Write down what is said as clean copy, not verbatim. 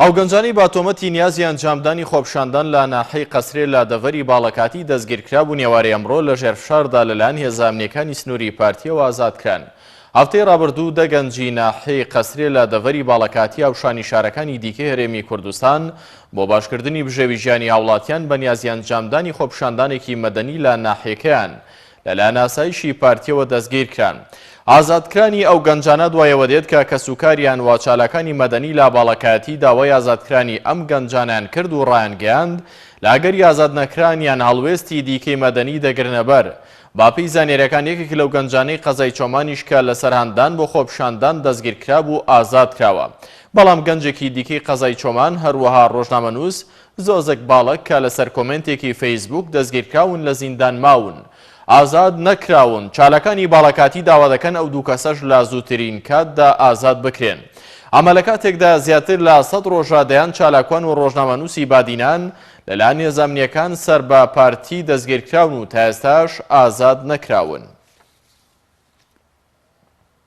ئەو گەنجانەی بە تۆمەتی نیازی ئەنجامدانی خۆپیشاندان لە ناحیەی قەسرێ لە دەڤەری باڵەکاتی دەستگیرکرابوون ئێوارەی ئەمڕۆ لەژێر فشاردا لەلایەن هێزە ئەمنییەکانی سنووری پارتییەوە ئازادکران. هەفتەی ڕابردوو دە گەنجی ناحیەی قەسرێ لە دەڤەری باڵەکاتی هاوشانی شارەکانی دیکەی هەرێمی کوردستان بۆ باشکردنی بژێوی ژیانی هاوڵاتیان بەنیازی ئەنجامدانی خۆپیشاندانێکی مەدەنی لە ناحیەکەیان لەلایەن ئاسایشی پارتیەوە دەستگیرکران. ئازادکرانی ئەو گەنجانە دوای ئەوە دێت کە کەسوکاریان و چالاکانی مەدەنی لە باڵەکایەتی داوای ئازادکرانی ئەم گەنجانەیان کرد و ڕایانگەیاند لە ئەگەری ئازادنەکرانیان هەڵوێستی دیکەی مەدەنی دەگرنەبەر. بەپێی زانیاریەکان یەکێک لەو گەنجانەی قەزای چۆمانیش کە لەسەر هاندان بۆ خۆپیشاندان دەستگیرکرابوو ئازادکراوە. بەڵام گەنجێکی دیکەی قەزای چۆمان هەروەها ڕۆژنامەنووس زۆزک باڵک کە لەسەر کۆمێنتێکی فەیسبووک دەستگیرکراون لە زیندان ماون ئازاد نەکراون، چالاکانی باڵەکاتی داوا دەکەن ئەو دوو کەسەش لە زووترین کاتدا ئازاد بکرێن. ئەمە لە کاتێکدا زیاتر لە سەد ڕۆژە دەیان چالاکوان و ڕۆژنامەنووسی بادینان لەلایەن هێزە ئەمنییەکان سەر بە پارتی دەستگیرکراون و تا ئێستاش ئازاد نەکراون.